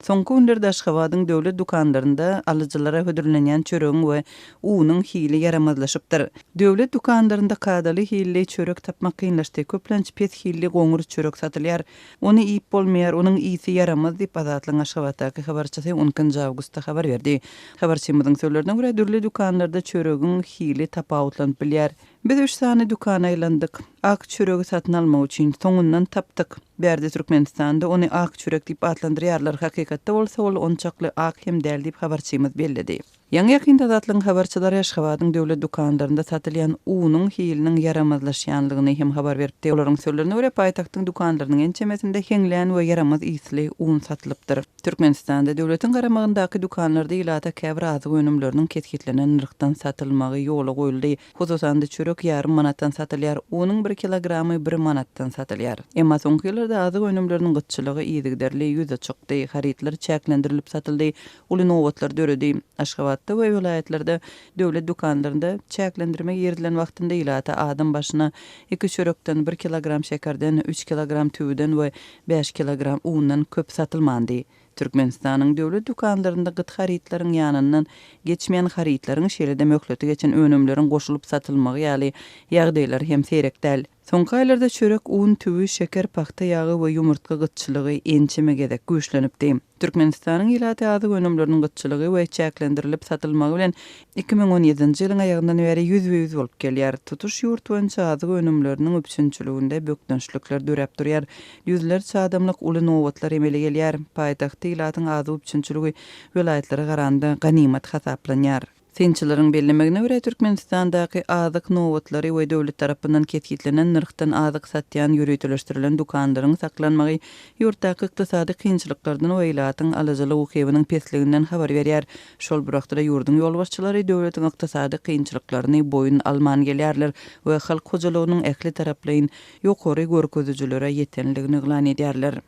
Soňky günlerde Aşgabadyň döwlet dükanlarynda alyjylara hödürlenýän çöregiň we unuň hili ýaramazlaşypdyr. Döwlet dükanlarynda kadaly hilli çörek tapmak kynlaşdy. Köplenç pes hilli goňur çörek satylýar. Ony iýip bolmaýar, onuň ysy ýaramaz diýip, Azatlygyň Aşgabatdaky habarçysy on ikinji awgustda habar berdi. Habarçymyzyň sözlerine görä, dürli dükanlarda çöregiň hili tapawutlanyp bilýär. Biz üç sany dükana aýlandyk. Ak çöregi satyn almak üçin. Soňundan tapdyk. Bärde Türkmenistanda ony ak çörek diýip atlandyrýarlar, hakykatda bolsa ol onçakly ak hem däl diýip, habarçymyz belledi. Ýaňy-ýakynda Azatlygyň habarçylary Aşgabadyň döwlet dükanlarynda satylýan unuň hiliniň ýaramazlaşýanlygyny hem habar beripdi. Olaryň sözlerine görä, paýtagtyň dükanlarynyň ençemesinde heňlän we ýaramaz ysly un satylypdyr. Türkmenistanda döwletiň garamagyndaky dükanlarda ilata käbir azyk önümleriniň kesgitlenen nyrhdan satylmagy ýola goýuldy. Hususan-da, çörek ýarym manatdan satylýar, unuň bir kilogramy bir manatdan satylýar. Emma soňky ýyllarda azyk önümleriniň gytçylygy yzygiderli ýüze çykdy, harytlar çäklendirilip satyldy, uly nobatlar döredi. Aşgabatda we welaýatlarda döwlet dükanlarynda çäklendirme girizilen wagtynda ilata adam başyna iki çörekden, bir kilogram şekerden, üç kilogram tüwüden we bäş kilogram undan köp satylmandy. Türkmenistanyň döwlet dükanlarynda gyt harytlaryň ýanyndan geçmeýän harytlaryň, şeýle-de möhleti geçen önümleriň goşulyp satylmagy ýaly ýagdaýlar hem seýrek däl. Soňky aýlarda çörek, un, tüwi, şeker, pagta ýagy we ýumurtga gytçylygy ençeme gezek güýçlenipdi. Türkmenistanyň ilaty azyk önümleriniň gytçylygy we çäklendirilip satylmagy bilen 2017-nji ýylyň aýagyndan bäri ýüzbe-ýüz bolup gelýär. Tutuş ýurt boýunça azyk önümleriniň üpjünçiliginde bökdençlikler döräp durýar. Ýüzlerçe adamlyk uly nobatlar emele gelýär. Paýtagtda ilatyň azyk üpjünçiligi welaýatlara garanda ganymat hasaplanýar. Synçylaryň bellemegine görä, Türkmenistandaky azyk nobatlary we döwlet tarapyndan kesgitlenen nyrhdan azyk satýan ýöriteleşdirilen dükanlaryň saklanmagy ýurtdaky ykdysady kynçylyklardan we ilatyň alyjylyk ukybynyň pesliginden habar berýär. Şol bir wagtda-da ýurduň ýolbaşçylary döwletiň ykdysady kynçylyklaryny boýun alman gelýärler we halk hojalygynyň ähli taraplaýyn ýokary görkezijilere ýetenligini yglan edýärler.